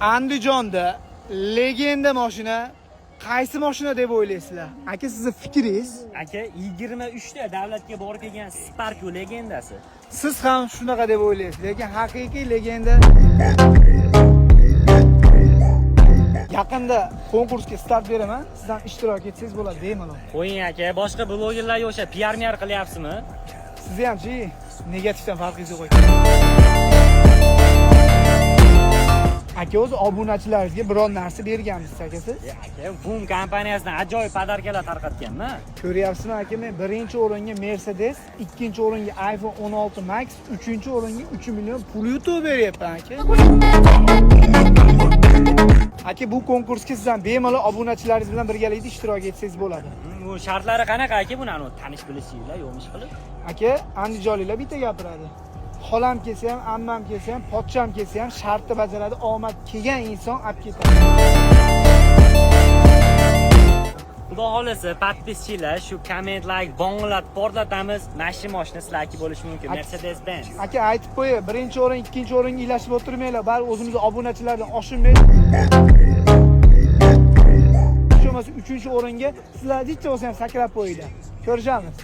Andijonda legenda mashina qaysi mashina deb o'ylaysizlar? Aka, sizni fikringiz? Aka, 23 ta davlatga borib kelgan Spark legendasi. Siz ham shunaqa deb o'ylaysiz, lekin haqiqiy legenda yaqinda konkursga start beraman. Siz ham ishtirok etsangiz bo'ladi bemalol. Qo'ying aka, boshqa blogerlarga o'xshab PR miar qilyapsizmi? Sizni hamchi negativdan farqingiz yo'q ekan. Aka, o'zi obunachilaringizga biror narsa berganmisiz aka siz? E, aka, Boom kompaniyasidan ajoyib podarkalar tarqatganman. Ko'ryapsizmi aka, men birinchi o'ringa Mercedes, ikkinchi o'ringa iPhone 16 Max, uchinchi o'ringa 3 million pul yutib beryapman aka. Aka, bu konkursga siz ham bemalol obunachilaringiz bilan birgalikda ishtirok etsangiz bo'ladi. Bu shartlari qanaqa aka buni anu tanish bilishinglar yo'qmi ish qilib? Aka, andijonliklar bitta gapiradi. Xolam kelsa ham, ammam kelsa ham, pochcham kelsa ham shartni bajaradi, omad kelgan inson olib ketadi. Xudo xohlasa, podpischilar shu komment, like, bong'lat, portlatamiz. Mana shu mashina sizlarki bo'lishi mumkin. Mercedes-Benz. Aka, aytib qo'yay, birinchi o'rin, ikkinchi o'ringa ilashib o'tirmanglar, bari o'zimizni obunachilardan oshirmay. Hech bo'lmasa uchinchi o'ringa sizlar hech bo'lmasa ham sakrab qo'yinglar. Ko'rishamiz.